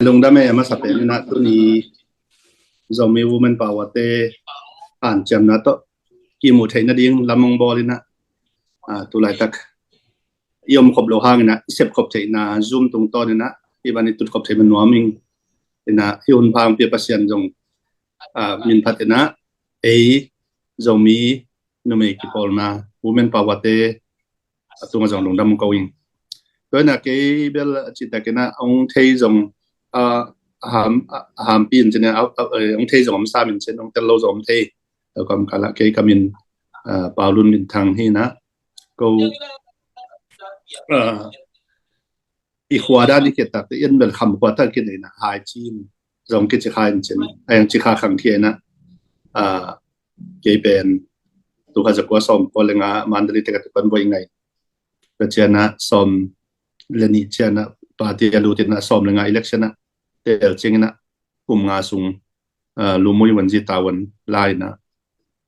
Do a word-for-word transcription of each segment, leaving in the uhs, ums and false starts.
Lungdam ei, a masa pen in ah tuni Zomi Women Power te hanciamna tawh kimu theih nading lam hong bawl in ah, ah, tu laitak i om khop loh hang in ah i sep khop theihna Zoom tungtawn in ah i van i tut khop theih man nuam ing. In ah hih hun pha hong pia Pasian zong, ah, min phat in ah ei Zomi numei kipawlna Women Power te a tungah zong lungdam ko ing. Tua in ah kei bel a cihtak in ah hong thei zong, ah, a ham, ah, a hampi in cin ah, ah, ah, eh, hong thei zong om sam in cin, hong tel lo zong om thei. Tua kam kal ah kei ka min, ah, Pau Lun Min Thang hi in ah ko, ah, i khua dan i khit tak te in bel kham khua tak khin in ah Hai Cin zong kici kha in cin, a yang ci kha khang khia in ah, ah, kei pen tu kha za kua sawm kua le nga Mandalay te ka tu pan buai ngai. Ka cian ah sawm le nih cian ah party a lut in ah sawm le nga election ah tel ciang in ah kum nga sung, ah, Lumui Wanzi Tawan lai in ah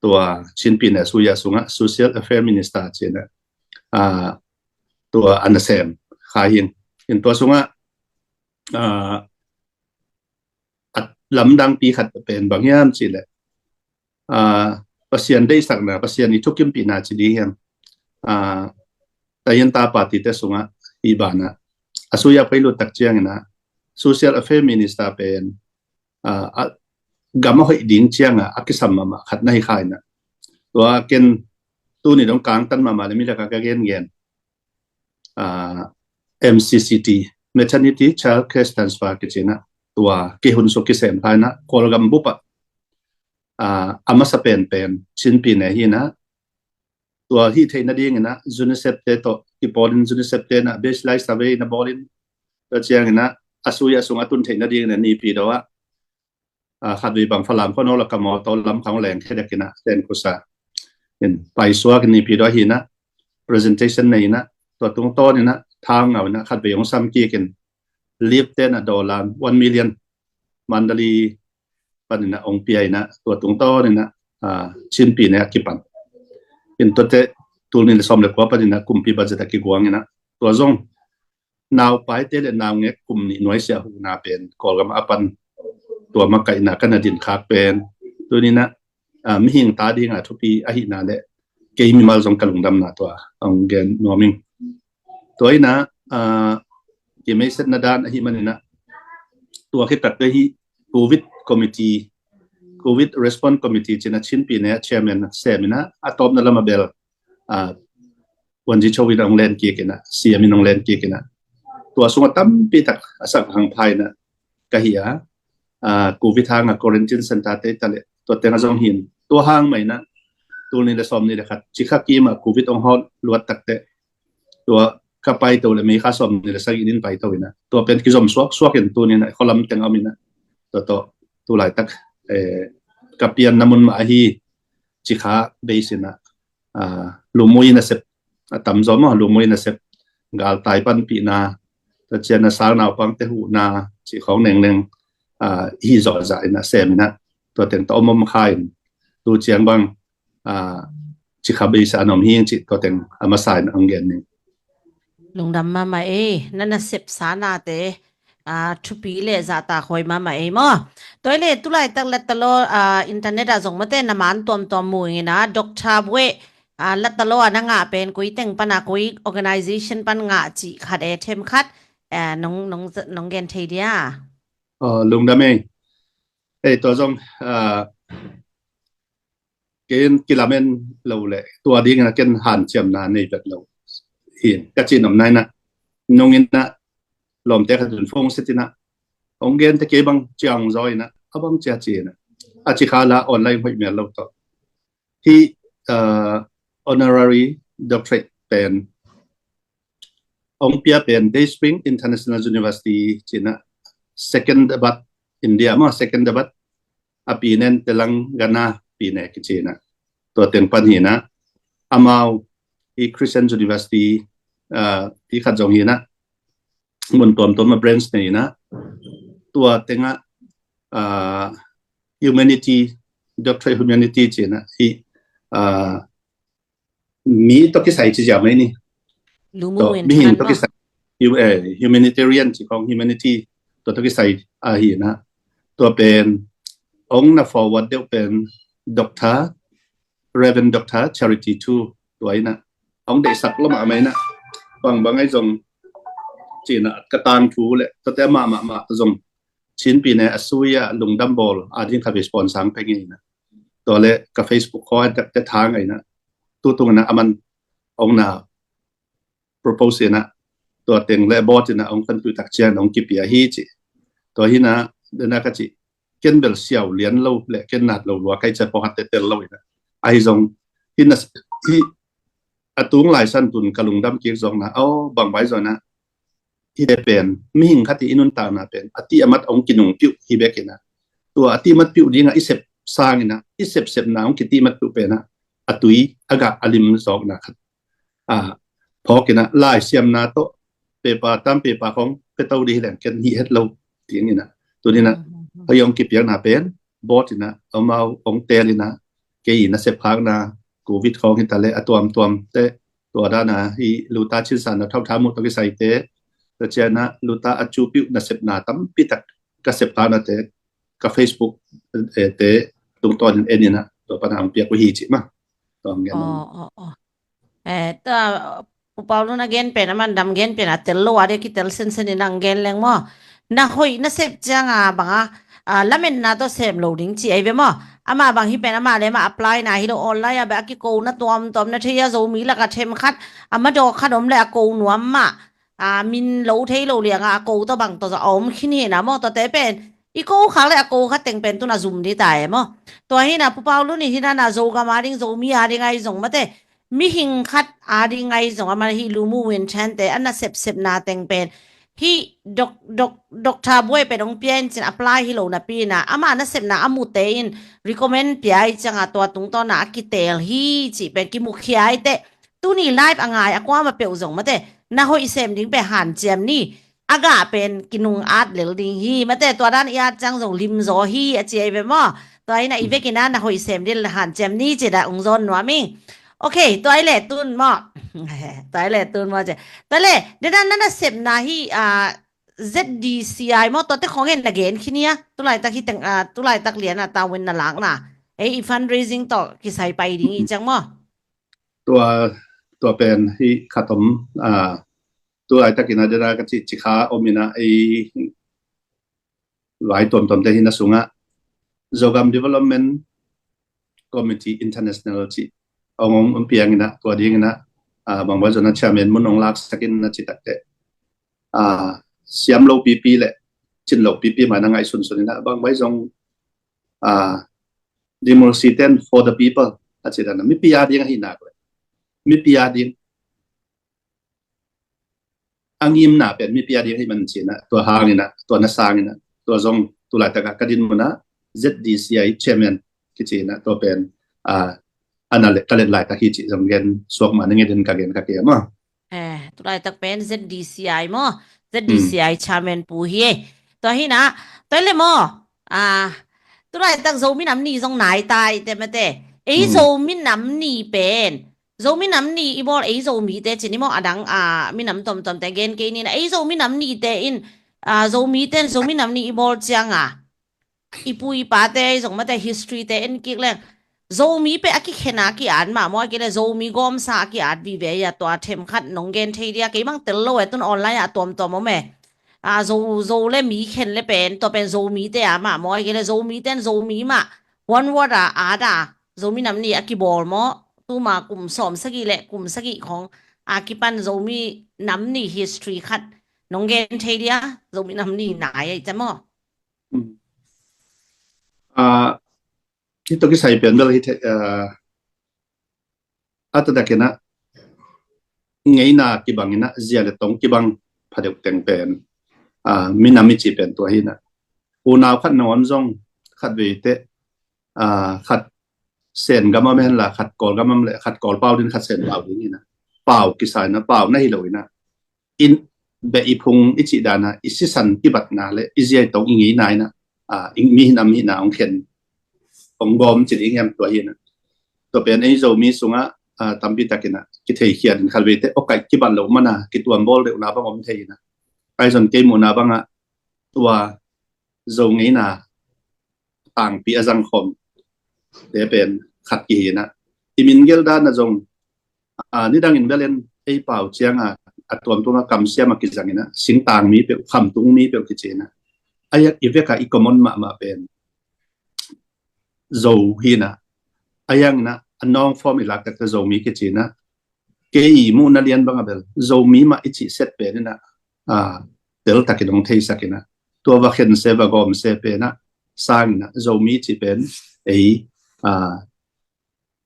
tua Chin Pyine Asuya sungah Social Affair Minister ci in ah, ah, tua a na sem kha hi ing. In tua sungah, ah, a lamdangpi khat pen bang hiam cih leh, ah, Pasian deihsakna, Pasian i thukimpihna ci ding hiam, ah, tayan ta party te sungah i banah Asuya phei lut tak ciang in ah Social Affair Minister pen, ah, a, gam a hoih ding ciang ah a kisam mahmah khat na hi kha in ah tua ken tuni dong kangtan mahmah le mi lakah ka gengen, ah, M C C T, Maternity Child Cash Transfer kici in ah tua kihun suk kisem kha in ah Kawlgam bup ah, ah, a masa penpen Chin Pyine hi in ah tua hih theih nading in ah UNICEF te tawh kipawl in UNICEF te in ah baseline survey na bawl in tua ciang in ah Asuya sungah tun theih nading in ah Naypyidaw ah, ah, khatvei bang Falam khua no la ka mawtaw lam khang leng khedek in ah len khusa in paisuak in Naypyidaw hi in ah presentation nei in ah tua tungtawn in ah thang ngau in ah khatvei hong sam kik in lift te in ah dollar one million Mandalay pan in ah hong pia in ah tua tungtawn in ah, ah, Chin Pyine a kipan. In tuate tul nih le sawm le kua pan in ah kumpi budget a kiguang in ah tua zong naupaite le naungek kum nih nuaisiah huhna pen Kawlgam a pan tua makaihna ka na din khak pen tuni in ah, ah, mihing ta ding a thupi ahihna le kei mimal zong ka lungdamna tua hong gen nuam ing. Tua in ah, ah, kimeisetna dan ahih man in ah tua khit tak te hi Covid Committee, Covid Response Committee ci in ah Chin Pyine ah chairman sem in ah a tawpna lam a bel, ah, Wanzi Cho in ah hong len kik in ah, C M in hong len kik in ah tua sungah tampi tak a sak hang pha in ah ka hi a, ah, Covid hang a quarantine center te ta le tua teng a zong hi in tua hang mah in ah tul nih le sawm nih le khat cikha kim ah Covid hong hawl luat tak te tua ka paito le May kha sawm nih le sagih nin paito in ah tua pen kizom suaksuak in tuni in ah khualam teng a om in ah tua tawh tu laitak, eh, ka pianna mun mah ahi cikha base in ah, ah, Lumui nasep a tamzaw maw, Lumui nasep galtai panpihna, tua ciang a sal naupangte huhna cih khawng nengneng, ah, hi zawhzah in ah sem in ah tua teng tawh om om kha in tu ciang bang, ah, cikha base a na om hi ing cih tua teng a masa in hong gen ning. Lungdam mahmah ei, na nasep sa nate, ah, thupi le zahtak huai mahmah ei maw. Tua hi le tu laitak lattalo, ah, internet ah zong mate na man tuamtuam mu ing in ah Doctor Bueh, ah, lattalo a na ngah pen koi teng pan a koi organization pan ngah cih khat e them khat, ah, nong, nong, nong gen thei dia. Ah, lungdam ei. Ei, tua zong, ah, ken kilamen lo le tua ding in ah ken hanciamna nei vet lo hi in ka cih nopna in ah nung in ah lawmte khat in phone set in ah hong gen te kei bang ciang zaw in ah a bang cia ci in ah a cikha la online hoih mial lo tawh hi, ah, honorary doctorate pen hong pia pen Day Spring International University ci in ah Secunderabad, India maw, Secunderabad a pinen Telangana pine kici in ah tua teng pan hi in ah amau i Christian University, ah, i khat zong hi in ah mun tuamtuam a branch nei in ah tua teng ah, ah, humanity, doctorate humanity ci in ah hi, ah, mi tawh kisai ci ziau mai ni. Lumu tawh, mihing tawh kisai, hu-, eh, humanitarian ci khawng, humanity Tua tawh kisai ahi na, tua pen ong na forward deuh pen Doctor, Reverend Doctor Charity Thu, tua ina ong deihsak lua mahmah ina, bang bang ai zong cina ka tangthu le tuate mahmah mah zong Chin pi ne a sui a lungdam bawl a ding kha ve sponsor peng ina, tua le ka Facebook kho a dak te thang ina, tu tung ina aman ong na propose ina, tua teng le board ina ong kan tu tak cian ong kipia hi ci. Tua hi na, dena ka ci, ken bel siau lian lo le ken nat lo lua kai ca pawhat te tel lo ina. Ahi zong hi na, hi a tung lai san tun ka lungdam kik zong na, aw bang bai zong na, hi te pen mihing khat hi i nuntakna pen a ti a mat ong kinung piuh hi bek ina, tua a ti mat piuh dinga i sep sang ina, i sep sepna ong kiti mat piuh pen a, a tui a gah a lim zawkna khat a, phawk ina, lai siamna tawh pepa tam pepa khong pe to dih leng ken hi het lo ding ina. Tun ina, hoi ong kipiakna pen board ina, amau ong tel ina, kei ina sep khakna covid khong hi ta le a tuamtuam te, tua dana hi luta chinsa na thau thamu to kisai te, ta ciana luta a cu piuh na sepna tampi tak ka sep khakna te, ka Facebook, eh, te tungtawn in en ina, tua pana ong piak uh hi ci ma. Tua ong gen ong. Eh, ta, Pu Paulu na gen pen, aman dam gen pen a tel lo a de kitel sensen in ang gen leng maw. Na hoih na sep cianga banga, a, lametna tawh sem lo ding ci ai ve maw. Ama bang hi pen ama le ama apply na hi lo online a be a kiko na tuamtuam na thei a Zomi laka them khat, ama dawk khat om le a ko nuam mah. A, min lo thei lo lianga a ko tawh bang tawh za a om khin hi na maw, tuate pen. I ko khak le a ko khat teng pen tun a zum dita e maw. Tua hi na Pu Paulu ni hi na na Zogam a ding Zomi a ding ai zong mate. Mihing khat a ding ai zong ama hi Lumu Win Chan te ana sepsepna teng pen. Hi dok, dok, Doctor Buai pen ong pia in cin apply hi lo na pi na. Ama na sepna a mute in recommend pia i cianga tua tungtawna a kitel hi ci pen kimukhia i te. Tuni live a ngai a kuama peuh zong mate. Na hoih sem ding pe hanciam ni. A gah pen kinung at lel ding hi. Mate tua dan i at ciang zong lim zaw hi a ci ai ve maw. Tua ina i vekina na hoih sem ding le hanciam ni ci da ung zawn nuam i. Ok, tua i le tun maw. Tua i le tun maw ci. Tua le, dena nana sepna hi, a, Z D C I maw, tua te khong en na gen khinia. Tulaitak hi teng, a, tulaitak liana tawin na lakna. Ei, i fundraising tawh kisai pai ding i ciang maw. Tua, tua pen hi khatom, a, tulaitak ina dena ka ci, ci kha om ina ei vai tuamtuam te hi na sunga Zogam Development Committee International ci ong ong ong piang ina, tua ding ina, a, bang bang zona chairman mun ong laksak ina ci tak te. A, siam lo pipi le cin lo pipi ma na ngai sunsun ina, bang bang zong, a, democracy ten for the people a ci dana, mipi a ding a hi nak le. Mipi a ding a ngimna pen mipi a ding hi man cina, tua hangina, tua na sangina, tua zong tulaitaka ka din muna Z D C I chairman kicina, tua pen, a, ana le, ka let laitak hi ci zong gen suak ma na ngedin ka gen ka kia maw. Eh, tulaitak pen Z D C I maw, Z D C I chairman pu hi e. Tua hina, tua le maw, a, tulaitak Zomi nam ni zong nai tai te mate. Ei Zomi nam ni pen Zomi nam ni i bawl ei Zomite cin i maw, a dang, a, minam tomtomte gen kei nina. Ei Zomi nam nite in, a, Zomite in Zomi nam ni i bawl cianga i pu i pate ei zong mate history te en kik leng Zomi pe a kikhena ki-at mah maw, a kile Zomi gawmsa a ki-at vive a, tua themkhat nong gen thei dia, kei mang tel lo e, tun online a tuamtuam om e. A, Zo, Zo le mi khen le pen, tua pen Zomite a mah maw, a kile Zomite in Zomi mah one word a at a Zomi nam ni a kibawl maw, tuma kum sawm sagih le kum sagih khong a kipan Zomi nam ni history khat nong gen thei dia, Zomi nam ni nai ai ta maw. A, hi to kisai pen bel hi the, a, a ta dakina ngeina kibangina zia le tong kibang phadeuh teng pen, a, minam i ci pen tua hina. Unau khat nong om zong khat vei te, a, khat Sen gam om hen la, khat Kawl gam om le, khat Kawl pau din, khat Sen pau din ina. Pau kisai na, pau na hi lo ina. In be i phung i ci dana, i sisan i batna le, i ziai tong i ngeina ina. A, i mi hina, mi hina ong khen, ong gawm ci ding hiam tua hina. Tua pen ei Zomi sunga, a, tampi takina, kithei khiat in khalvei te, okai kibat lo mana, kituam bawl deuh na bang om thei ina. Ai zon kei muna banga, tua Zo ngeina tangpi a zangkhawm te pen khat kihi inah, i min gelh dan a zong, a, nidangin bel en ei pau cianga a tuamtuama kamsiam a kizang inah, singtang mi peuh, khamtung mi peuh kici inah, a yak i veka i common mahmah pen Zo hi inah, a yang inah a nong form i lak takte Zomi kici inah, kei i muhna lian banga bel Zomi mah i cih set pen inah, a, teltakin hong theisak inah, tua va khense va gawmse pen ah sang inah Zomi cih pen ei, a,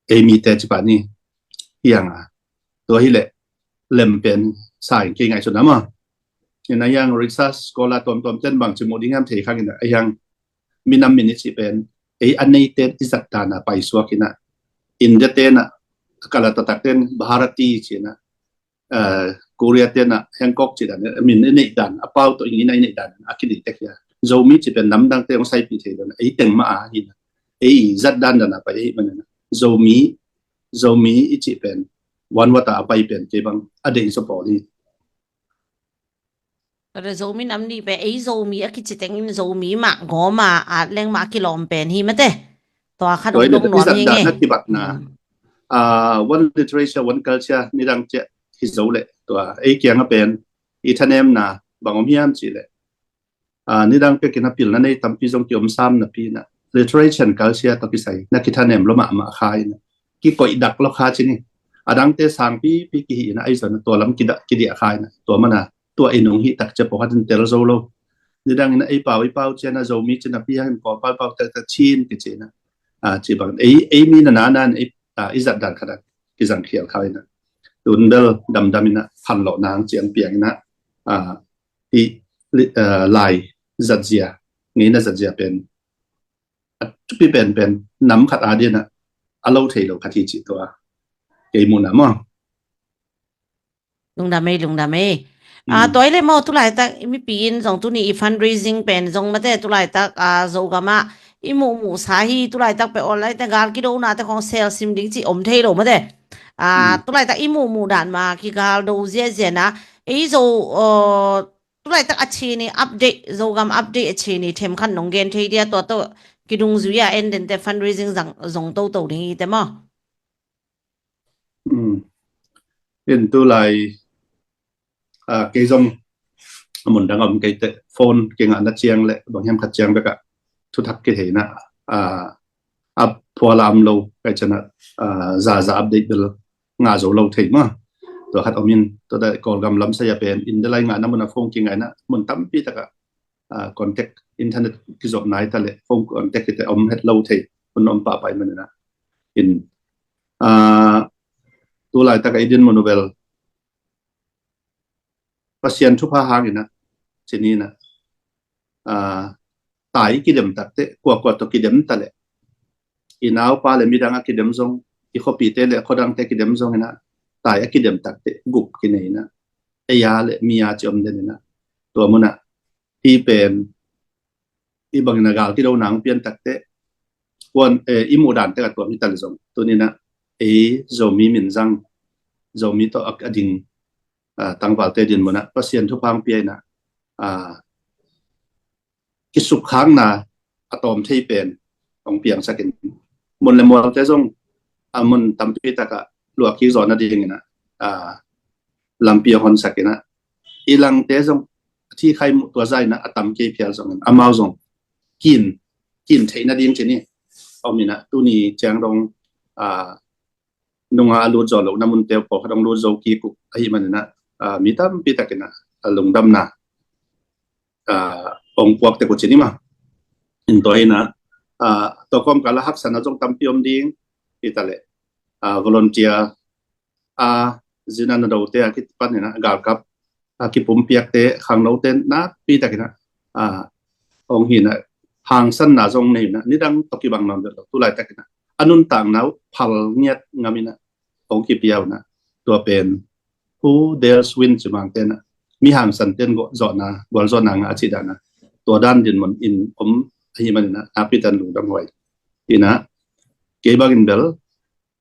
ei mite cih pah ni hianga, tua hileh lem pen sa in kei ngaihsutna maw. Inah yang research scholar tuamtuam ten bangci muh ding hiam thei khang inah, a yang minam min i cih pen ei a neite i zat dana paisuak inah, India tenah Kalata takten Bharati ci inah, a, Korea tenah Hancock ci dan, min i neih dan, a pau tawh ing inah i neih dan a kidei tek hia. Zomi cih pen namdangte hong saipi thei dan ei teng mah a hi inah, ei zat dan dana pai ei man inah, Zomi, Zomi i cih pen one water a pai pen kei bang a deih zaw pawl hi. Tua Zomi nam nih pen ei Zomi a kici tengin Zomi mah gawma at leng mah a kilawm pen hi mate. Tua khat tua hong dong nuam hi nge. Kibatna, a, one literature, one culture nidang ciah hi zo leh tua ei kianga pen i thanemna bang om hiam cih leh, a, nidang pekin a pilna nei tampi zong kiom sam napi inah literature and culture tawh kisai na kithanem lo mahmah kha inah, kikoih dak lo kha ci ni. A dangte sangpipi kihi inah, ei zong tua lam kidiah kha inah, tua mana tua ei nung hih tak cia pawh hatin tel zo lo. Nidang inah ei pau, ei pau ciana Zomi cina pi hangin Kawlpau pau taktak Chin kici inah, a, ci bang ei, ei mi nana nan ei, a, i zat dan khat a kizang khial kha inah, tun bel damdam inah phanlawh nang ciang piang inah, a, i, a, lai zatzia, ngeina zatzia pen a thupi penpen nam khat a dinah a lo thei lo khat hi cih tua kei muhna maw. Lungdam ei, lungdam ei. A, tua i le maw, tulaitak mipi in zong tuni i fundraising pen zong mate tulaitak, a, Zogam ah i muhmuh sa hi, tulaitak pe online te gal kidona te khong sel sim ding cih om thei lo mate. A, tulaitak i muhmuh dan ma kigal do ziazia na ei Zo, a, tulaitak a chini update, Zogam update a chini themkhat nong gen thei dia, tua tawh kidungzui a en dente fundraising zang, zong toto ding i te maw. In tulai, a, kei zong a mun dang a om kei te phone kei ngahna ciang le bang hiam khat ciang bekah thuthak kithei na, a, a phuala om lo kai ciana, a, zaza update bel nga zo lo thei ma. Tua khat om in, tua da Kawlgam lam saya pen in delai ngahna mun a phone kingaina mun tampi taka, a, contact internet kizop nai ta le phone contact kite om het lo thei mun om pahpai manina. In, a, tulai taka i din mun u bel Pasian thupha hangina, cinina, a, tai kidem takte, kuakua to kidem ta le i naupa le midang a kidem zong, i khopite le khodangte kidem zongina, tai a kidem takte gup kineina, eia le mia ci om denina, tua muna hi pen i bangina gal kido nang pian takte kuan, eh, i muh dan teka tuam hi ta le zong tunina ei Zomi minzang, Zomi to a ding, a, tangvalte din muna Pasian thupha hong piaina, a, kisukkhakna a tawm thei pen hong piangsakin mun le mualte zong a mun tampi taka luak kik zawh nadingina, a, lampi a honsakina i langte zong a thi khai muh tua zaina a tam kei phial zongin amau zong kin, kin theih nading cini omina tuni ciang dong, a, nunga a lut zo lo na munte pawh khat hong lut zo kik uh ahi manina, a, mi tampi takina a lungdamna, a, hong puak tek uh cini ma. In tua hina, a, tua kawmkala haksana zong tampi om ding hi ta le, a, volunteer a zina na dote a kipanina galkap a kipumpiakte khangnote nakpi takina, a, hong hina hangsanna zong neina nidang to kibang nawn lo tulai takina a nuntakna uh phal ngiat ngamina hong kipiauna tua pen who dares win cimangtena mi hangsanten zawhna gualzawhna nga a cidana tua dan din mun in om ahi manina nakpi tan lungdam huai. Ina kei bangin bel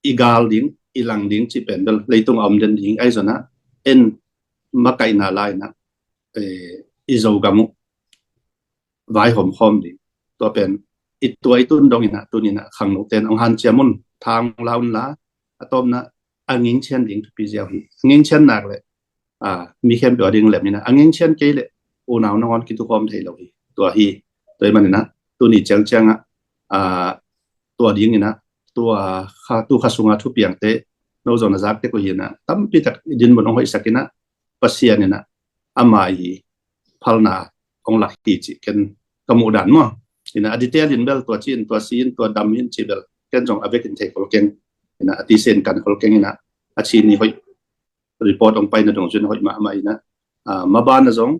i gal ding, i lang ding ci pen bel leitung a om den ding ahi zona en makaihna laina, eh, i Zogam uh vaihawm khawm ding. Tua pen i tua i tun dong in ah, tuni in ah khangno ten hong hanciam un, thang la un la, a tawpna a ngingchian ding thupi ziau hi. A ngingchian nak leh, a, mi khempeuh a ding lem in ah, a ngingchian kei leh unau nangawn kitukhawm thei lo hi. Tua hi, tua hi man in ah, tuni ciangciang ah, a, tua ding in ah, tua kha, tu kha sung a thupiangte, no zong na zakte ko hi in ah, tampi tak i dinmun hong hoihsak in ah, Pasian in ah, ama i phalna hong lak hi cih ken ka muh dan maw. In ah, a detail in bel tua ci in, tua si in, tua dam in cih bel ken zong a vekin thei khol keng. In ah, a tisen kan khol keng in ah, a ci ni hoih report hong paina dong cun hoih mahmah in ah, a, maban ah zong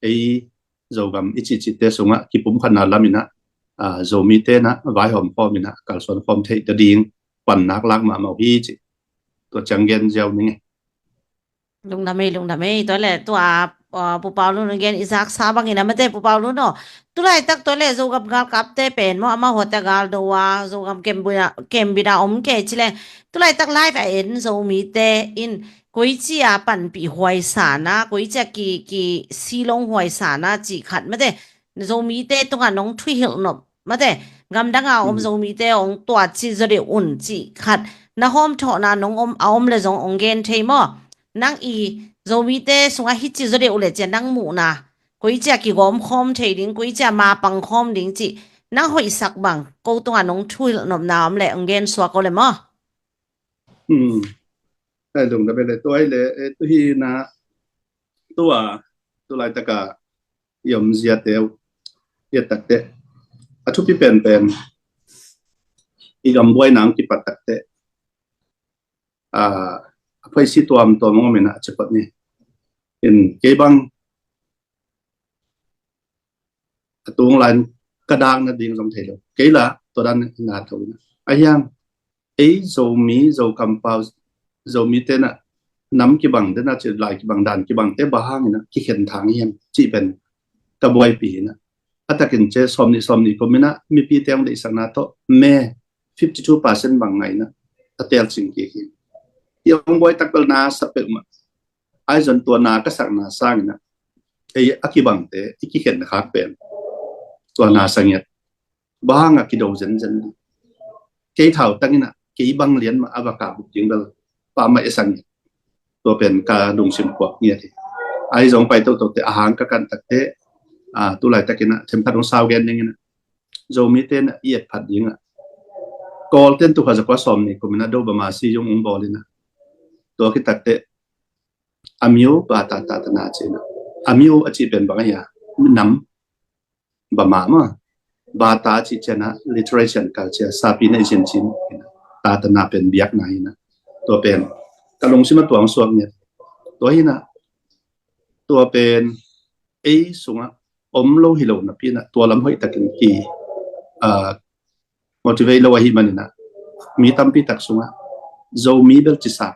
ei Zogam i cihcihte sungah kipumkhatna lam in ah, a, Zomite in ah vaihawm khawm in ah kalsuan khawm theih ta ding pannak lak mahmah uh hi cih tua ciang gen ziau ning e. Lungdam ei, lungdam ei. Tua leh tua, a, Pu Pau Lun gen i zaksa bangin a mate Pu Pau Lun aw. Tulaitak tua leh Zogam galkapte pen maw, amau huate gal do a, Zogam kembina, kembina om kei ci leh. Tulaitak live a en Zomite in koici a panpih huai sa na, koici a ki, ki silong huai sa na cih khat mate. Zomite tungah nong thuhilh nop mate, gamdang a om Zomite hong tua ci zaw deuh un cih khat na hawm thawhna nong om, a om le zong hong gen thei maw? Nang i Zomite sungah hih ci zaw deuh uh le cia nang muhna, koici a kigawm khawm thei ding, koici a mapang khawm ding cih nang hoihsak bang ko tungah nong thuhilh nopna om le hong gen suak ko le maw? Hmm. Ai, lungdam ei le, tua hi le, eh, tu hi na, tua, tu laitak a i om ziate uh, i et takte. A thupi penpen, i gambuaina hong kipat takte. A, a phaisi tuamtuam hong om in a, a ci phot ni. In kei bang a tung lai-in ka dak nading zong thei lo. Kei la tua dan na tho in a. A hiang, ei Zomi, Zo kampau, Zomite na nam kibang te na, ci lai kibang dan kibang te bang hangin a kikhen thang hiam cih pen ka buaipi hi na. A takin ci sawmnih, sawmnih kum in a mipite hong deihsakna tawh me fifty two percent bang ngai in a, a tel cing kik hi. I hong buai tak bel na sa peuhmah. Ai zon tua na ka sakna sangin a, ei a kibangte i kikhenna khak pen tua na sa ngiat. Bang hang a kido zenzen ding. Kei thau tangin a, kei bang lian mah a va kah buk ding bel pamah i sa ngiat. Tua pen ka lungsim puak ngiat hi. Ai zong pai tohtohte a hang ka kan takte, a, tu laitakin a themkhat hong sau gen dingin a, Zomite na i et phat ding a, Kawlten tu kha zakua sawmnih kum in a do bama si yung ung bawl in a, tua khit takte, a miu bata tatana ci in a. A miu a cih pen bang a hia? Nam, bama ma. Bata a cih ciang a literature and culture, sapi na i sin cin, tatana pen biakna hi na. Tua pen ka lungsim a tuang suak ngiat. Tua hi na, tua pen ei sungah om lo hi lo napi in a, tua lam hoih takin ki, ah, motivate lo ahih manin a, mi tampi tak sungah Zomi bel ci sa.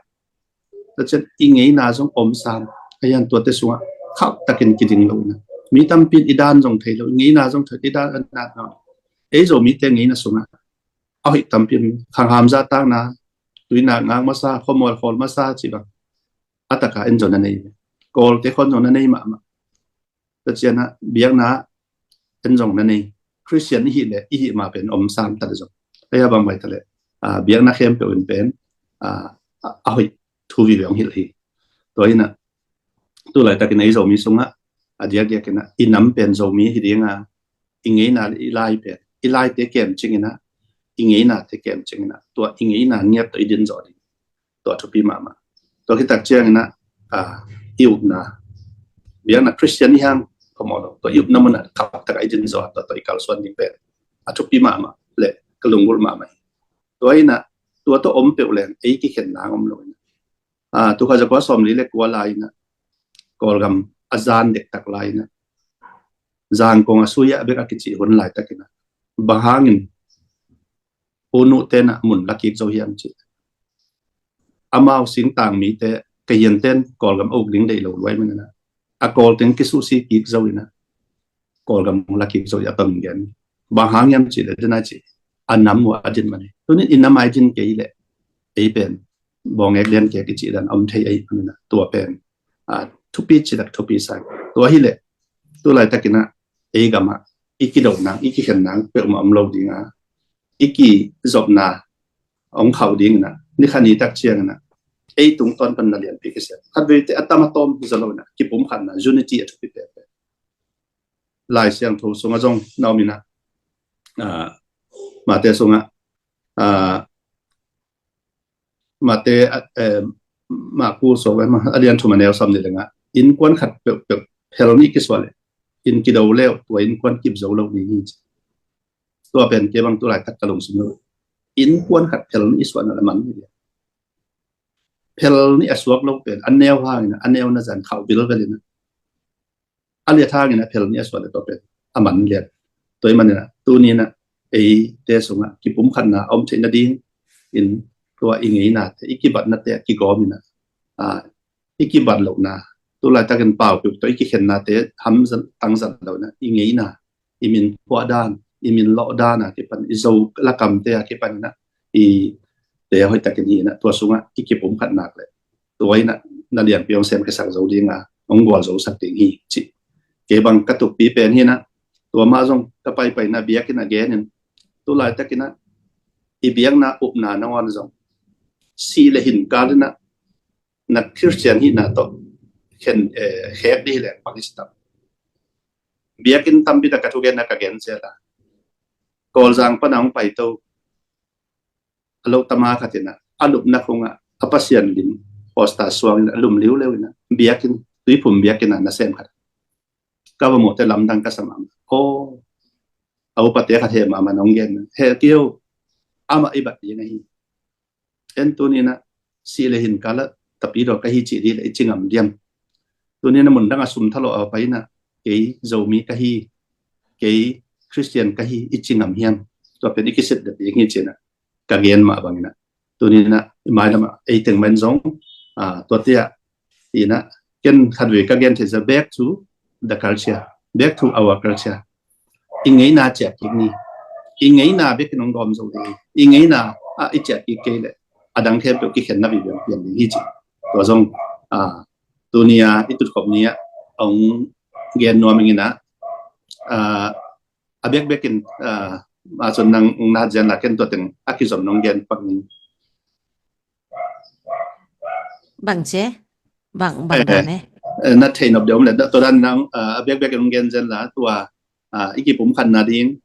Tua ciang i ngeina zong om sam. A hiang tuate sungah khauh takin kiding lo in a, mi tampi in i dan zong thei lo, i ngeina zong thei, i dan a nat lo. Ei Zomite ngeina sungah a hoih tampi om. Khangham zahtakna, tuinak ngak masa, khuamual khawl masa ci bang a taka en zong na nei. Kawlte khon zong na nei mahmah. Tua ciang a biakna en zong na nei. Khristian i hih leh, i hih ma pen om sam ta leh zong, a hia bang bai ta leh, a, biakna khempeuh in pen, a, a, a hoih thu vive hong hilh hi. Tua hi na, tu laitakin ei Zomi sungah a diakdiakin a, i nam pen Zomi hi ding a, i ngeina le i lai pen, i laite kem cing in a, i ngeinate kem cing in a, tua i ngeina ngiat tawh i din zawh ding. Tua thupi mahmah. Tua khit tak ciangin a, a, i upna, biakna Khristian i hang phamawh lo, tua i upna mun a khauh tak a i din zawh, tua, tua i kalsuan ding pen a thupi mahmah le ka lunggulh mahmah hi. Tua hi na, tua tawh om peuh leng ei kikhen nang om lo hi na. A, tu kha zakua sawmli le kua lai in a, Kawlgam a zan dektak lai in a, Zangkong a sui a bek a kicih hun laitakin a, bang hangin u nuhte na mun la kik zo hiam cih. Amau singtang mite, Kayin ten Kawlgam a uk ding deih lo luai man in a, a Kawl teng kisuhsi kik zo in a, Kawlgam la kik zo hi a, a tawm gen. Bang hang hiam cih leh, den a cih, a nam uh a din man hi. Tunin i nam a i din kei leh, ei pen bawngek lian kek i cih dan om thei ahih manin a, tua pen, a, thupi cih tak thupi sa. Tua hi leh, tu laitakin a, ei gam ah i kidona, i kikhenna peuhmah om lo ding a, i kizopna hong khauh ding in a, ni khat ni tak ciangin a, ei tungtawn pan na lianpi kisia. Khat veite a tam a tawm zaw lo in a, kipumkhatna, unity a thupi peuhpeuh. Lai Siangtho sungah zong na om in a, ah, Mate sungah, ah, Mate, ah, eh, Maku sung, eh, a lian thum a neu sawm nih le nga, innkuan khat peuhpeuh phel nih kisuah leh, inn kido leh tua innkuan kip zo lo ding hi ci. Tua pen kei bang tu laitak ka lungsim lo. Innkuan khat phel nih i suahna leh a man hi. Phel nih a suak lo pen a neu hangin a, a neu na zan khauh bilbel in a, a liat hangin a phel nih a suak leh tua pen a man lian. Tua ahih manin a, tuni in a, eite sungah kipumkhatna a om theih nadingin tua i ngeinate, i kibatnate a kigawm in a, ah, i kibat lohna, tu laitakin pau piuk tawh i kikhennate hamzat tangzat lo in a, i ngeina, i min phuah dan, i min lawh dan a kipan, i Zo lakamte a kipan in a, i te hoih takin hi in a, tua sungah i kipumkhat nak leh, tua in a, na lianpi hong semkhiasak zo ding a, hong gualzosak ding hi ci. Kei bang ka tukpi pen hi in a, tua mah zong ka paipai in a, biakinn a gen in, tu laitakin a, i biakna upna nangawn zong, sih le hin kal in a, na Khristian hihna tawh khen, eh, khek dih leng pang i si tam. Biakinn tampi tak ka thugenna ka gen zel a, Kawlzang pan a hong paito a lo tama khat in a, a lupna khungah a Pasian lim poster suang in a lum liuliau in a, biakinn, Tuiphum biakinn a nasem khat. Ka va muh teh lamdang ka sa mahmah. Aw, a upate khat heh mahmah in hong gen. Heh kei o, amah i bat ding ahi. En tuni in a, sih le hin kal a tapidaw ka hi cih dih leh i ci ngam diam? Tuni in a, mun dang a sum thalawh a pai in a, kei Zomi ka hi, kei Khristian ka hi, i ci ngam hiam? Tua pen i kisit dek ding hi ci in a, ka gen mah bang in a, tuni in a, i mailam ah ei teng mah in zong, ah, tuate ah, hi in a, ken khatvei ka gen theih zel, back to the culture, back to our culture. I ngeina ciah kik ni. I ngeina bekin hong dawm zo ding. I ngeina, ah, i ciah kik kei leh, a dang khempeuh kikhenna vive pian ding hi ci. Tua zong, ah, tuni a i tutkhop ni ah hong gen nuam ing in a, ah, a bekbekin, ah, mah cun nang na zian la, ken tua teng a kizom nong gen pak ning. Bang ci? Bang, bang dan eh? Eh, na thei nop deuh om le, tua dan nang, ah, a bekbekin nong gen zen la, tua, ah, i kipumkhatna ding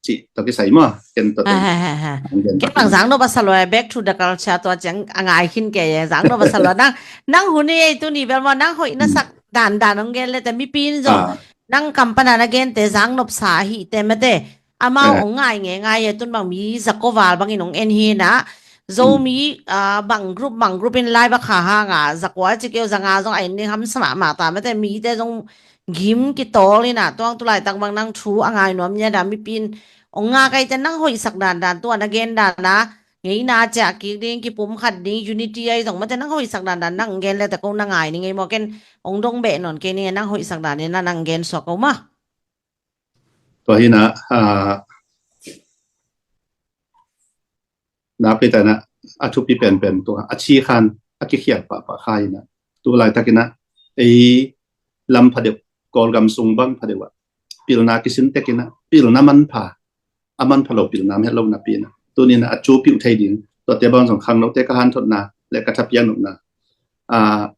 cih tua kisai maw? Ken tua teng. Ha, ha, ha, ha. Nong gen pak ning. Ken bang zang nop a sa lua, back to the culture tua ciang a ngai khin kei e, zang nop a sa lua. Nang, nang hun hi ei tuni bel maw, nang hoih na sak dan dan nong gen le teh mipi in zong. Ah. Nang kam pan a na gente zang nopsa ahi teh mate. Amau hong ngai ngeingai e, tun bang mi zakua val bangin hong en hi in a. Zomi, ah, bang group, bang group in lai bak kha hang a, zakua ci kei o, zanga zong a en ding hamsa mahmah ta mate, mite zong gim kitawl in a, tua hang tu laitak bang nang thu a ngai nuam nia da, mipi in hong ngak ei teh nang hoihsak dan dan, tua na gen dan a, ngeina ciah kik ding, kipumkhat ding, unity ahi zong mate, nang hoihsak dan dan nang gen le teh ko na ngai ning ei maw, ken hong dong beh nawn kei ning e, nang hoihsak dan in a nang gen suak ko maw. Tua hi in a, ah, nakpi tak in a, a thupi penpen tua, a ci khan, a kikhial pahpah kha hi in a, tu laitak in a, ei lam phadeuh, Kawlgam sung bang phadeuh ah, pilna kisin tek in a, pilna manpha, a manpha lo pilna om het lo napi in a, tuni in a, a cu piuh thei ding, tuate bang zong khangnote ka hanthotna le ka thapiak nopna, ah,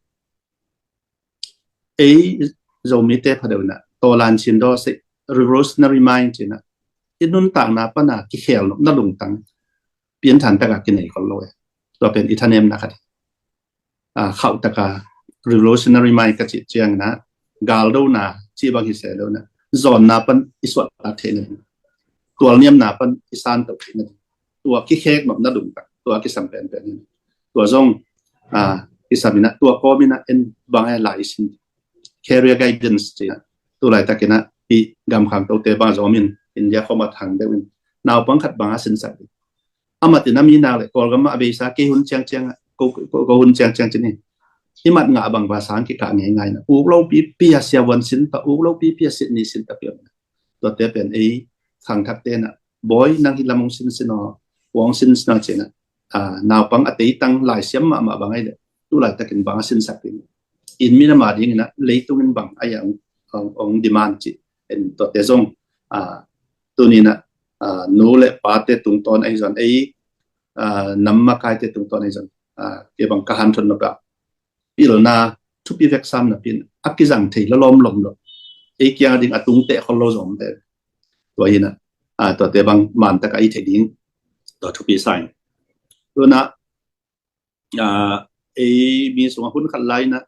ei Zomite phadeuh in a, tawlan cin daw sei, revolutionary mind ci in a, i nuntakna pan a kikhel nopna lungtang piangthak tak a kinei khol lo e. Tua pen i thanemna khat hi. Ah, khauh tak a revolutionary mind ka cih ciang in a, galdona cih bang hi se lo in a, zawnna pan i suahtak theihna ding, tualniamna pan i santo theihna ding, tua kikhek nopna lungtang, tua kisam penpen hi. Tua zong, ah, kisam in a, tua kawm in a, en bang e, lai i sin, career guidance ci in a, tu laitak in a, i gam khangtote bang zong om in, India khawm a thang deuh in, naupang khat bang a sinsak ding. Amah in a mi nak le, Kawlgam ah a beisa kei hun ciangciang ah, ko, ko, ko hun ciangciang ci ni. I mat ngah bang va sang kikah ngeingai in a, uk lo pipi a siavuan sin ta, uk lo pipi a sitni sin ta pion. Tuate pen ei khangthakte in a, bawi nang hih lam hong sinsin aw, hong sinsin aw ci in a, ah, naupang a teitang laisiam mahmah bang ahi le, tu laitakin bang a sinsak ding, inn minam a ding in a, leitung in bang ahi a hong, hong, hong demand ci. En tuate zong, Aa, tuni-in ah, aa, nu le pate tungtawn ahi zong, ei, aa, nam makaite tungtawn ahi zong, aa, kei bang ka hanthawn nop ah, pilna thupi vek sam napi-in a kizang thei lawlawm lawm lo. Ei kiang a ding a tung teh khol lo zong om te. Tua hi-in ah, aa, tuate bang man tak a i thei ding, tua thupi sa ing. Tu-in ah, aa, ei mi sungah hun khat lai-in ah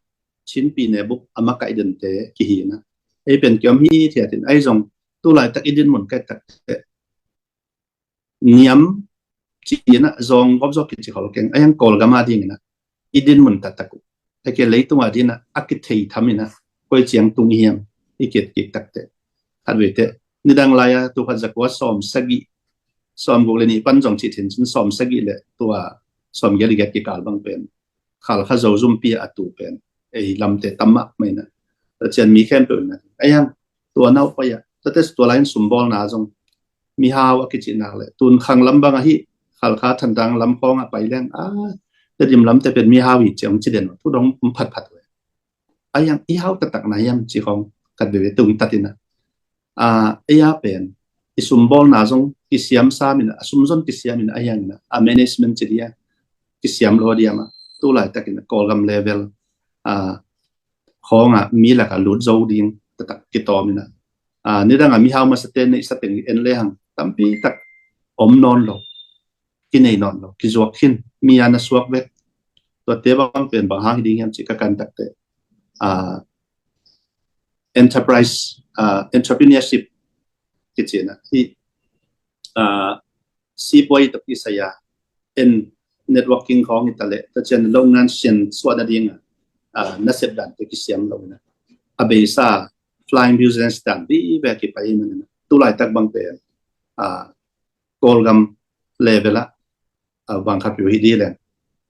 Chin pi ne buk a makaih dente kihi-in ah, ei pen kiom hithiat in, ahi zong tu laitak i dinmun ka et tak teh, niam ci-in ah, zawng gawp zaw kici khol keng, ahi zong Kawlgam a dingin ah i dinmun taktak uh, a kei leitung a dingin ah a kithei tham in ah, koi ciang tung i hiam i ki-et kik tak teh, khat vei teh, nidang lai-a tul khat za kua sawm sagih, sawm guk le nih pan zong cih theih cin, sawm sagih le tua sawm giat le giat kikal bang pen Khalkha Zozumpi a tu pen ei lamte tam mahmah in ah, Pasian mi khempeuh in ah, ahi zong tua nau pai ah, tuate tua lai-in sumbawlna zong mihau a kicih nak leh, tun khang lam bang ahi, Khalkha Thantlang lam khawng ah pai leng, aa, Tedim lamte pen mihau hi ci-in ci den lo, thu dong om phatphat uh. Ahi zong i hau taktak na hiam ci khawng khat veve tung tat in ah, aa, ei a pen i sumbawlna zong kisiam sam in ah, a sumzon kisiam in ah, ahi zongin ah a management ci ding a kisiam lo diam ah, tu laitakin ah Kawlgam level, aa, khawng ah mi lak ah lut zo ding taktak kitawm in ah, aa, nidang ah mihau masate neihsa teng en lehang tampi tak om nawn lo, kinei nawn lo, kizuak khin, mi a na suak vek. Tuate bang pen bang hang hi ding hiam cih ka kan tak teh, aa, enterprise, aa, entrepreneurship kici in ah, hih, aa, sipuai tawh kisai a, en, networking khawng hi ta leh, tua ciang longngan sian suah nading a, aa, nasep dante kisiam lo in ah, a beisa flying business dan vive kipai ahih manin ah, tu laitak bang pen, aa, Kawlgam level ah, aa, bang khat peuh hi ding leng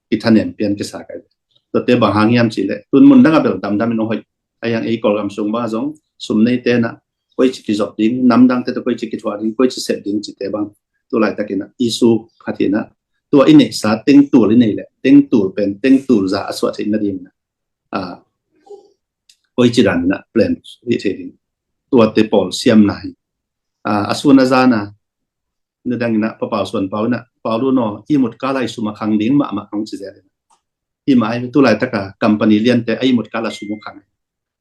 i thanem pian kisa kai. Tuate bang hang hiam cih leh, tun mun dang ah bel damdam in hong hoih, ahi zong ei Kawlgam sung bang ah zong sum neite in ah koici kizop ding, namdangte tawh koici kithuah ding, koici sep ding cihte bang tu laitakin ah issue khat hi in ah, tua i neihsa tengtul i neih leh, tengtul pen tengtul zah a suah theih nading in ah, aa, koici dan in ah plan hi thei ding, tuate pawl siamna hi. Aa, a sun a zan a, nidang in ah Pa Pau Suan Pau in ah, Pau Lun aw, ihmut kal ah i sum a khang ding mahmah hong ci zel in ah, hih mah hi, tu laitak a company liante a ihmut kal ah sum a khang,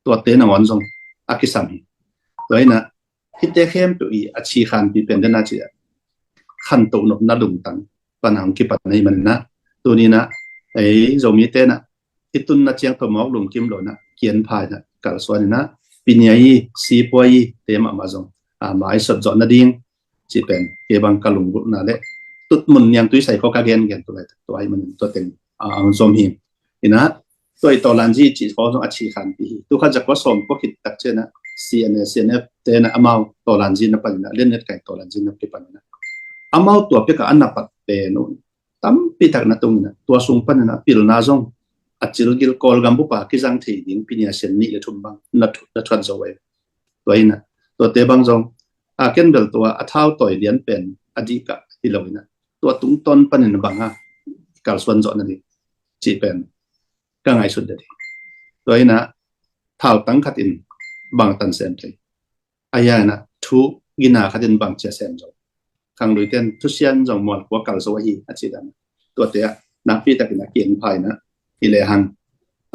tuate nangawn zong a kisam hi. Tua in ah hihte khempeuh i a ci khanpi pen den a ci a, khantoh nopna lungtang pan hong kipan ahih manin ah, tuni in ah ei Zomite in ah i tunna ciang tawh mawk lungkim lo in ah, kian pha in ah, kalsuan in ah, Pi Nia i, sipuai i te mahmah zong, aa, mai sot zawh nading cih pen kei bang ka lunggulhna leh tutmun niangtui sai khawng ka gengen tu laitak, tua ahih manin tua teng, aa, hong zom hi. In ah, tua i Tawlanzi cih khawng zong a ci khanpi hi. Tul khat za kua sawm kua khit tak ciang ah C N A, C N F te in ah amau Tawlanzi na pan in ah, Liannetkai Tawlanzi na kipan in ah, amau tua pek ah a na pat pen uh tampi tak na tung in ah, tua sung pan in ah pilna zong a cilgil, Kawlgam bup a kizang thei ding Pi Nia sian nih le thum bang na thu-, na thuat zo uh. Tua in ah, tuate bang zong, aa, ken bel tua a thau tawi lian pen a dik ah hi lo in ah, tua tungtawn pan in ah bang a kalsuan zawh nading cih pen ka ngaihsut ding. Tua in ah, thautang khat in bang tan sem thei, ahi zongin ah thu gina khat in bang ci a sem zo. Khangluite in thusia in zong mual kua kal zo ahi a cih dan, tuate ah nakpi takin ah kian pha in ah hi lehang,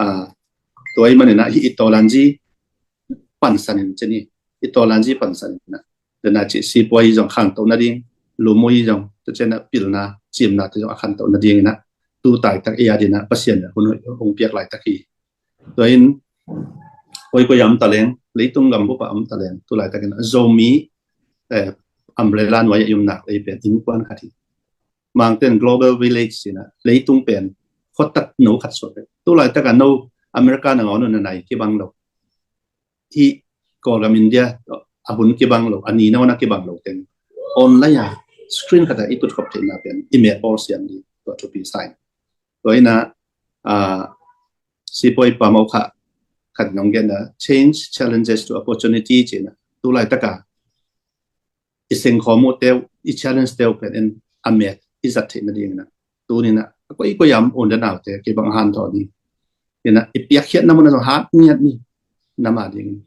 aa, tua ahih manin ah hih i Tawlanzi pansan in ci ni, i Tawlanzi pansan in ah, den a ci sipuai zong khantoh nading, lumui zong, tua ciang ah pilna, cimna te zong a khantoh nading in ah, tu laitak ei a ding in ah Pasian in ah hun hong piak laitak hi. Tua in, koikoi a om ta leng, leitung gam bup ah a om ta leng, tu laitakin ah Zomi, eh, umbrella nuai ah i om nak leh ei pen innkuan khat hi. Mangte in global village ci in ah, leitung pen khuatak no khat suak hi. Tu laitak ah no America nangawn un a nai kibang lo, hih Kawlgam India a hun kibang lo, a ni nangawn a kibang lo teng online ah screen khat ah i tutkhop theihna pen i met bawl siam ding, tua thupi sa ing. Tua in ah, aa, sipuai Pa Mawk Kha khat in hong gen a, change challenges to opportunity ci in ah, tu laitak a i sengkhawm uh te uh, i challenge te uh pen en a met i zat theih nading in ah, tuni in ah a koikoi a om u le naute, kei bang a hanthawn hi in ah, i piakkhiatna mun ah zong hat ngiat ni, nam a ding in,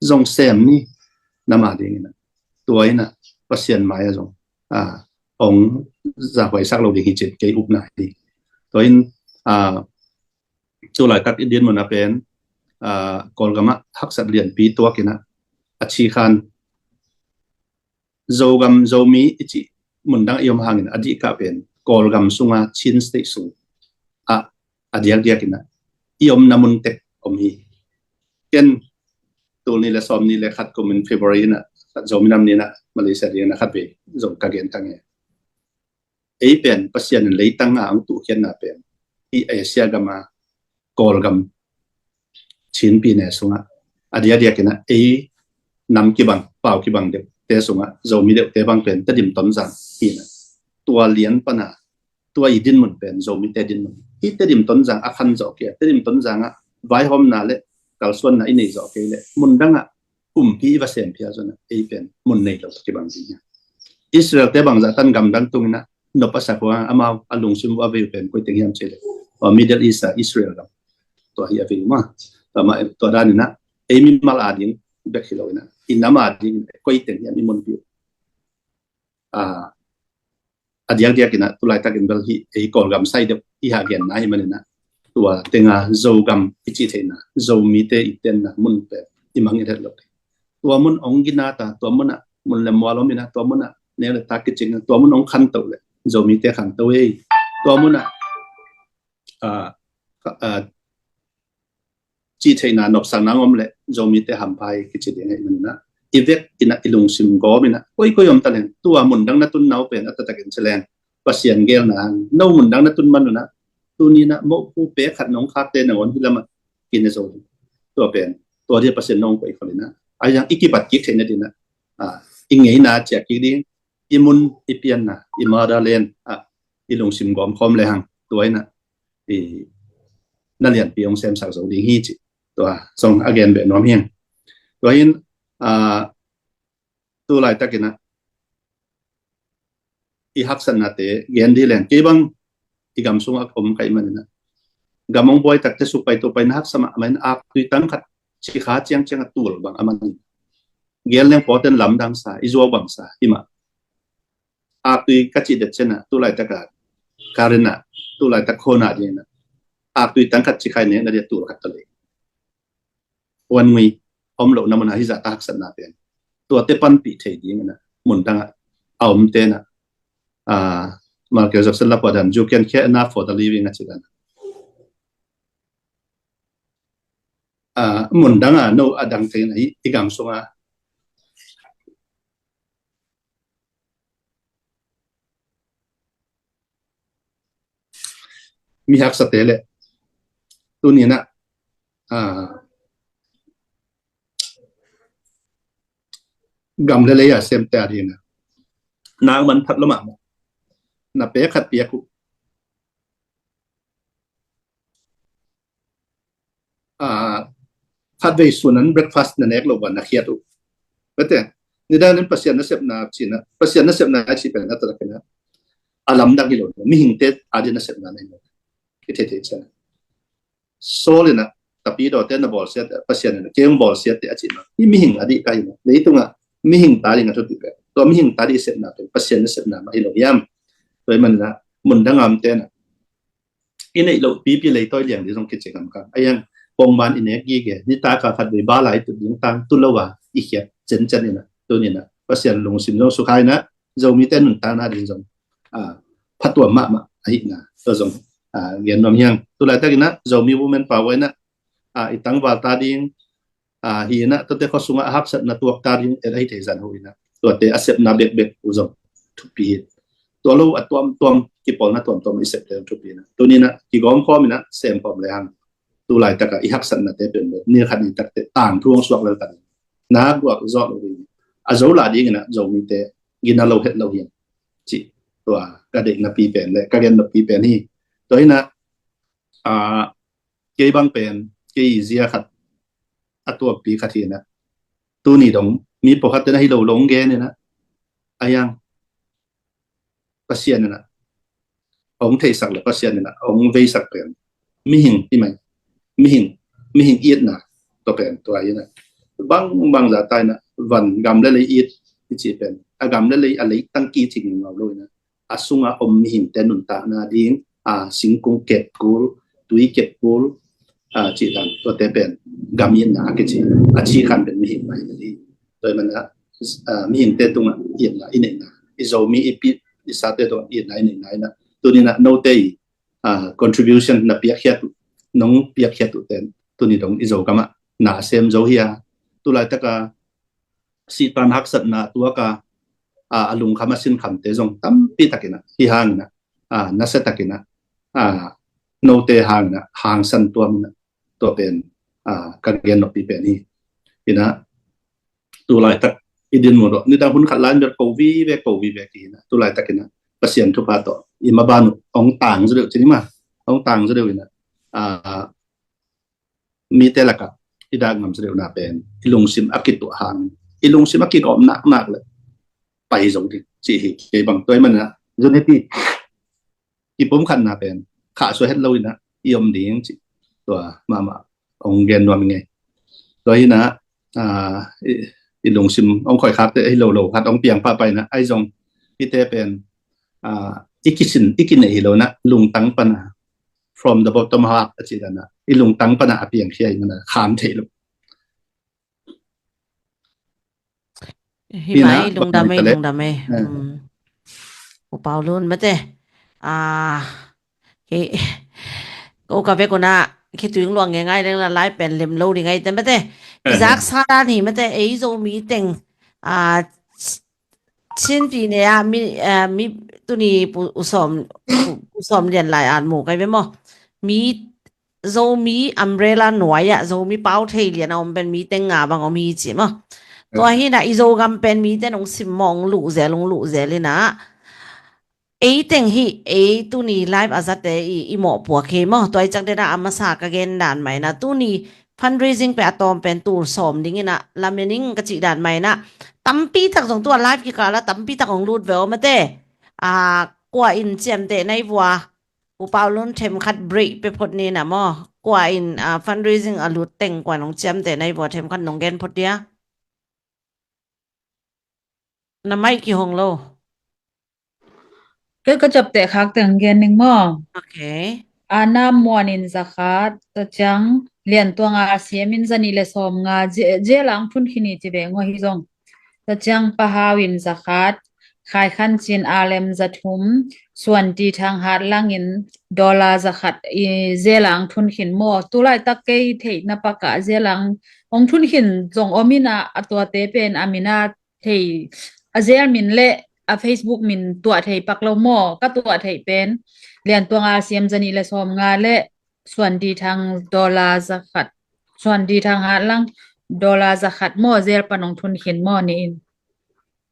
zong sem ni, nam a ding in ah, tua in ah Pasian mai-ah zong, ah, hong zahhuaisak lo ding hi cin kei upna hi. Tua in, ah, tu laitak i dinmun ah pen, ah, Kawlgam ah haksat lianpi tuak in ah, a ci khan Zogam, Zomi i cih mundang i om hangin a dihkah pen Kawlgam sunga Chin State sung ah a diakdiak in ah i omna mun tek om hi. Ken tul nih le sawmnih le khat kum in February in ah Zomi Nam Ni in ah Malaysia ding in ah khat vei zong ka gen tang e. Ei pen Pasian in leitang a hong tuhkhiatna pen hih Asia gam a Kawlgam Chin pyine sungah a diakdiak in ah ei nam kibang, pau kibang deuhte sungah Zomi deuhte bang pen Tedim Tonzang hi in ah, tua lian pan a, tua i dinmun pen Zomite dinmun. Hih Tedim Tonzang a khan zawh kei a, Tedim Tonzang ah vaihawmna le kalsuanna i nei zawh kei leh mundang ah kumpi i va sem phial zong ah ei pen mun nei lo kibang ding hi. Israel-te bangzah tan gamdang tung in ah nop a sak uh a, amau a lungsim uh a vei uh pen koi teng hiam cih leh, Middle East ah Israel gam, tua hi a vei uh maw. Tua dan in ah ei mimal a ding bek hi lo in ah i nam a ding koi teng hiam i munpi uh, a, a diakdiak in ah tu laitak in bel hih ei Kawlgam sai deuh i hah genna ahih manin ah tua teng a Zogam i cih theihna, Zomite i tenna mun pen i mangngilh het lo. Tua mun hong gina ta, tua mun ah mun le mual om in ah, tua mun ah neu le tak kicing, tua mun hong khanto leh Zomite khanto ei. Tua mun ah, ah, ah, cih theihna nopsakna hong om leh Zomite hampha hi kici ding ahih manin ah i vek in ah i lungsim gawm in ah koikoi om ta leng, tua mundang na tunna uh pen a taktakin ci leng Pasian geelna hang, no mundang na tun man un ah tuni in ah mopu pek khat nong khakte nangawn hih lamah kine zo ding. Tua pen tua dia Pasian nong koih khol in ah, a yang i kipat kik theih nading in ah, ah, i ngeina ciah kik ding, i mun i pianna, i motherland ah i lungsim gawm khawm le hang, tua in ah i na lianpi hong semsak zo ding hi cih tua zong a gen beh nuam hi ing. Tua in, ah, tu laitak in ah i haksatnate gen dih leng, kei bang i gam sungah om ka hih manin ah gam hong buai takte suk pai tua pai na haksa mahmah in, aktui tang khat cikha ciangciang a tul bang a man in, gen leng pawlten lamdang sa, i zuau bang sa hi mah. Aktui ka cih det ciang ah tu laitak a current ah, tu laitak khona ding in ah aktui tang khat cikha i nek na dia tul khat ta lei. Huan ngui om lohna mun ah hih zahta haksatna pen tuate panpih thei ding in ah mundang ah a omte in ah, ah, Michael Jackson la pua dan, "You can care enough for the living," a ci dan. Ah, mundang ah no a dang thei in ah i gam sungah mi haksate leh tuni in ah, ah, gam le lei a semte a ding in ah nak man phat lo mahmah. Na pek khat piak uh, ah, khatvei sun an breakfast na nek loh bang na khiat uh. Bete, nidang in Pasian nasepna cihna, Pasian nasepna a cih pen a taktakin ah a lamdang hi lo, mihingte a ding nasepna na hi lo. I thei thei ciang ah Saul in ah tapidawte na bawlsiat, Pasian in ah kei hong bawlsiat teh a cih mah hi. Mihing a dih ka hi mah, leitungah mihing ta ding a thupi pen, tua mihing ta ding sepna pen Pasian nasepna mah hi lo hiam? Tua ahih manin ah mundang a omte in ah i neih loh pipi leitawi liang ding zong kici ngam kang. A yang pongman i nek gige, nitak a khatvei bala i tut ding tang tu lo a i khiat cencen in ah tuni in ah Pasian lungsim zong sukha in ah Zomite nuntakna ding zong, ah, phatuam mahmah ahihna tua zong, ah, gen nuam hi ing. Tu laitak in ah Zomi Women Power in ah, ah, i tangval ta ding, ah, hi in ah tuate khua sungah a haksatna tuak ta ding et ahi thei zan ho in ah tuate a sepna bekbek uh zong thupi hi. Tua lo a tuamtuam, kipawlna tuamtuam i septe thupi in ah tuni in ah kigawm khawm in ah sem khawm le hang, tu laitak a i haksatnate pen bek ni khat ni takte tangthu hong suak lel ta ding, nak guak zawh lo ding, a zo lah ding in ah Zomite gina lo het lo hi cih tua ka deihna pi pen le ka genna pi pen hi. Tua in ah, ah, kei bang pen kei zia khat a tuampi khat hi in ah tuni dong mi pawlkhat ten ahi lo lo hong gen in ah, a yang Pasian in ah hong theihsak le Pasian in ah hong veisak pen mihing hi mai, mihing, mihing itna tua pen tua hi in ah bang bang zahta in ah van gam le lei it i cih pen a gam le lei a lei tangki cih ngau lo ina, a sunga om mihingte nuntakna ding, a, singkung kep kul, tui kep kul, a, cih dan tuate pen gam itna a kici, a ci khan pen mihing mah hi. Tua hi mana, a, mihingte tungah itna i neihna, i Zomi i pi i sate tungah itna i neihna ina, tuni ina note i, a, contribution na piakkhiat uh, nong piakkhiat uh ten tuni dong i Zogamah na a sem zo hi a, tulaitaka sihtan haksatna tuaka, a, a lungkham a sinkhamte zong tampi takina hi hangina, a, nasia takina, a, note hangina hangsan tuamina, tua pen, a, ka gen noppi pen hi. Ina, tulaitak i din mu dawh nidang hun khat lai ber ko vive ko vive kihina, tulaitakina Pasian thupha tawh i maban uh ong tang zaw deuh cini ma, ong tang zaw deuh ina, a, mite lakah i dak ngam zaw deuhna pen i lungsim a kituah hang, i lungsim a kigawm naknak le pai zo ding cih hi. Kei bang tua hi mana zun heti kipumkhatna pen khahsuah het lo ina i om ding cih tua mahmah ong gen nuam i ngei. Tua hina, a, i, i lungsim ong khoikhakte ahi lo lo khat ong piang pahpah ina, ahi zong hite pen, a, i kisin i kineih hi lo ina, lungtang pana, from the bottom heart a cih dana, i lungtang pana a piangkhia hi mana kham thei lo. Hi mai, lungdam ei, lungdam ei. U Pau Lun mate, a, ko ka vek una khitui ong luang ngei ngai leng la lai pen lem lo ding ai te mate. I zak sa dan hi mate, ei Zomi teng, a, Chin pi ne a mi, a, mi tuni pu, u Sawm, u Sawm Lian lai an mu kai ve maw. Mi Zomi umbrella nuai ah Zomi pau thei lian a om pen mi teng nga bang om hi ci maw. Tua hina i Zogam pen mi ten ong sim maw, ong luh zel, ong luh zel ina. Ei teng hi, ei tuni live a zate i, i mawhpuak hi maw. Tua i cak dena a masa ka gen dan maina tuni fundraising pe a tawm pen tul sawm dingina lamening ka cih dan maina tampi tak zong tua live kikala tampi tak ong lut ve aw mate. A, kua in ciamteh nai vua, U Pau Lun themkhat break pe phot nina maw. Kua in, a, fundraising a lut teng kua nong ciamteh nai vua themkhat nong gen phot dia. Na mai kihong lo. Kei ka ciapteh khak teng gen ning maw. Okay. Ana Muan in zakhat, tua ciang Liantuang R C M in zani le sawm nga, je, je lang thun khini ci ve ngua hi zong. Tua ciang Pahau in zakhat, Khai Khan Cin R L M zathum, Suan Ti Thang Hat Lang in dollar zakhat i je lang thun khin maw. Tulaitak kei theihna pakah je lang ong thun khin zong om ina, a tuate pen a mina thei, a zel min le a Facebook min tuah thei pak lo maw. Ka tuah thei pen Liantuang R C M zani le sawm nga le Suan Ti Thang dollar zakhat, Suan Ti Thang Hat Lang dollar zakhat maw, zel pan ong thun khin maw ni in.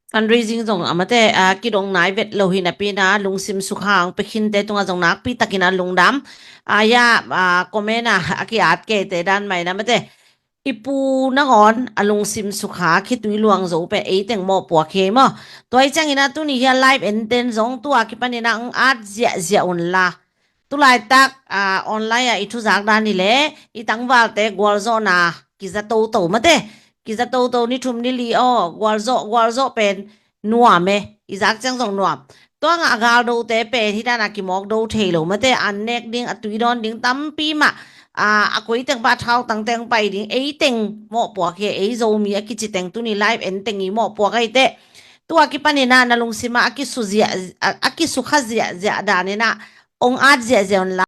Fundraising zong a mate, a, kidong nai vet lo hi napi na lungsim sukha ong pe khinte tunga zong nakpi takin a lungdam. A, ya, a, comment a, a ki-at kei te dan mai na mate. I pu nangawn a lungsim sukha khitui luang zo pe ei teng mawhpuak hi maw. Tua i ciangina tuni hia live enten zong tua kipanina ong at ziahziah unla. Tulaitak, a, online a i thuzak dan hi le i tangvalte gualzawhna kiza toto mate. Kiza toto ni thum ni li aw, gualzawh, gualzawh pen nuam e, i zak ciang zong nuam. Tua ngah a galdote pen hi dana kimawk do thei lo mate, an nek ding, a tui dawn ding tampi mah, a, a koi teng pah thau tang teng pai ding, ei teng mawhpuak hi, ei Zomi a kici teng tuni live en teng i mawhpuak ahi teh. Tua kipanina na lungsima a kisu ziah, a, a kisukha ziahziah danina ong at ziahziah unla.